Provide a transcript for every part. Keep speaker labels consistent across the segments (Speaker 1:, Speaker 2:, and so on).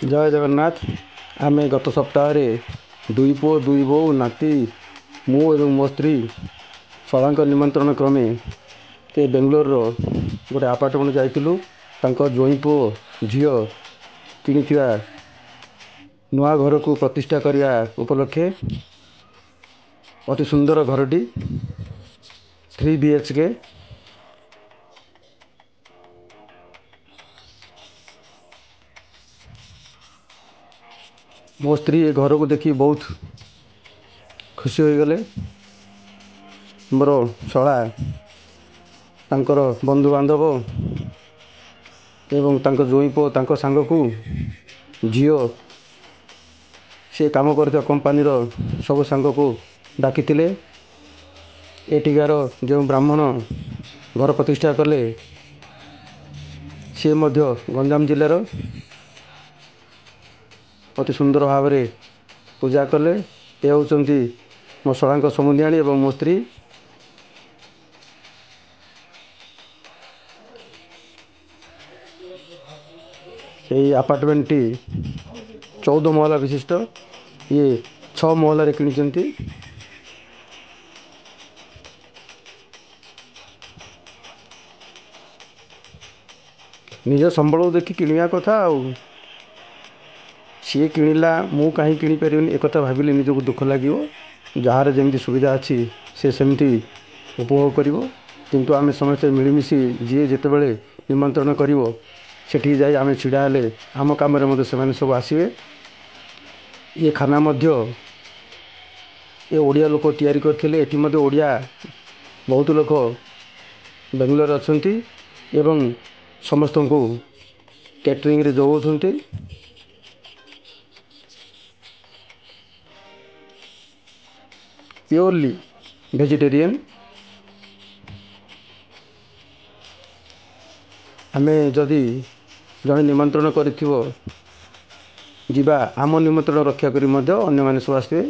Speaker 1: ଜୟ ଜଗନ୍ନାଥ। ଆମେ ଗତ ସପ୍ତାହରେ ଦୁଇ ପୁଅ, ଦୁଇ ବୋହୂ, ନାତି, ମୁଁ ଏବଂ ମୋ ସ୍ତ୍ରୀ ଶଳାଙ୍କ ନିମନ୍ତ୍ରଣ କ୍ରମେ ସେ ବେଙ୍ଗଲୋରର ଗୋଟେ ଆପାର୍ଟମେଣ୍ଟ ଯାଇଥିଲୁ। ତାଙ୍କ ଜ୍ୱାଇଁ ପୁଅ ଝିଅ କିଣିଥିବା ନୂଆ ଘରକୁ ପ୍ରତିଷ୍ଠା କରିବା ଉପଲକ୍ଷେ। ଅତି ସୁନ୍ଦର ଘରଟି, 3 BHK। ମୋ ସ୍ତ୍ରୀ ଏ ଘରକୁ ଦେଖି ବହୁତ ଖୁସି ହୋଇଗଲେ। ମୋର ଶଳା ତାଙ୍କର ବନ୍ଧୁବାନ୍ଧବ ଏବଂ ତାଙ୍କ ଜ୍ୱାଇଁ ପୁଅ, ତାଙ୍କ ସାଙ୍ଗକୁ ଝିଅ ସେ କାମ କରୁଥିବା କମ୍ପାନୀର ସବୁ ସାଙ୍ଗକୁ ଡାକିଥିଲେ। ଏଠିକାର ଯେଉଁ ବ୍ରାହ୍ମଣ ଘର ପ୍ରତିଷ୍ଠା କଲେ, ସିଏ ମଧ୍ୟ ଗଞ୍ଜାମ ଜିଲ୍ଲାର। ଅତି ସୁନ୍ଦର ଭାବରେ ପୂଜା କଲେ। ଏ ହେଉଛନ୍ତି ମୋ ଶଳାଙ୍କ ସମୁଦିଆଣୀ ଏବଂ ମୋ ସ୍ତ୍ରୀ। ଏହି ଆପାର୍ଟମେଣ୍ଟଟି 14 ମହଲା ବିଶିଷ୍ଟ। ଇଏ 6 ମହଲାରେ କିଣିଛନ୍ତି। ନିଜ ସମ୍ବଳକୁ ଦେଖି କିଣିବା କଥା। ଆଉ ସିଏ କିଣିଲା, ମୁଁ କାହିଁ କିଣିପାରିବିନି, ଏକଥା ଭାବିଲେ ନିଜକୁ ଦୁଃଖ ଲାଗିବ। ଯାହାର ଯେମିତି ସୁବିଧା ଅଛି, ସେ ସେମିତି ଉପଭୋଗ କରିବ। କିନ୍ତୁ ଆମେ ସମସ୍ତେ ମିଳିମିଶି ଯିଏ ଯେତେବେଳେ ନିମନ୍ତ୍ରଣ କରିବ, ସେଠିକି ଯାଇ ଆମେ ଛିଡ଼ା ହେଲେ ଆମ କାମରେ ମଧ୍ୟ ସେମାନେ ସବୁ ଆସିବେ। ଇଏ ଖାନା ମଧ୍ୟ ଏ ଓଡ଼ିଆ ଲୋକ ତିଆରି କରିଥିଲେ। ଏଠି ମଧ୍ୟ ଓଡ଼ିଆ ବହୁତ ଲୋକ ବେଙ୍ଗଲୋରରେ ଅଛନ୍ତି ଏବଂ ସମସ୍ତଙ୍କୁ କ୍ୟାଟରିଂରେ ଯୋଗାଉଛନ୍ତି। Purely vegetarian. ଆମେ ଯଦି ଜଣେ ନିମନ୍ତ୍ରଣ କରିଥିବ, ଯିବା, ଆମ ନିମନ୍ତ୍ରଣ ରକ୍ଷା କରି ମଧ୍ୟ ଅନ୍ୟମାନେ ସବୁ ଆସିବେ।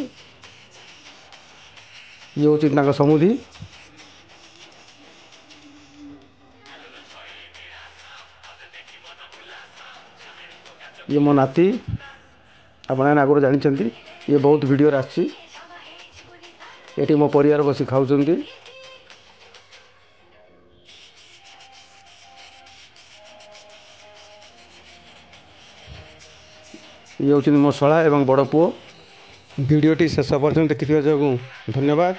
Speaker 1: ଇଏ ହେଉଛି ତାଙ୍କ ସମୁଧି। ଇଏ ମୋ ନାତି। ଆପଣମାନେ ଆଗରୁ ଜାଣିଛନ୍ତି, ଇଏ ବହୁତ ଭିଡ଼ିଓରେ ଆସିଛି। ଏଠି ମୋ ପରିବାର ବସି ଖାଉଛନ୍ତି। ଇଏ ହେଉଛନ୍ତି ମୋ ଶଳା ଏବଂ ବଡ଼ ପୁଅ। ଭିଡ଼ିଓଟି ଶେଷ ପର୍ଯ୍ୟନ୍ତ ଦେଖିଥିବା ଯୋଗୁଁ ଧନ୍ୟବାଦ।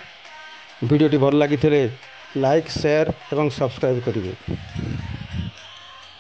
Speaker 1: ଭିଡ଼ିଓଟି ଭଲ ଲାଗିଥିଲେ ଲାଇକ୍, ସେୟାର ଏବଂ ସବସ୍କ୍ରାଇବ୍ କରିବେ।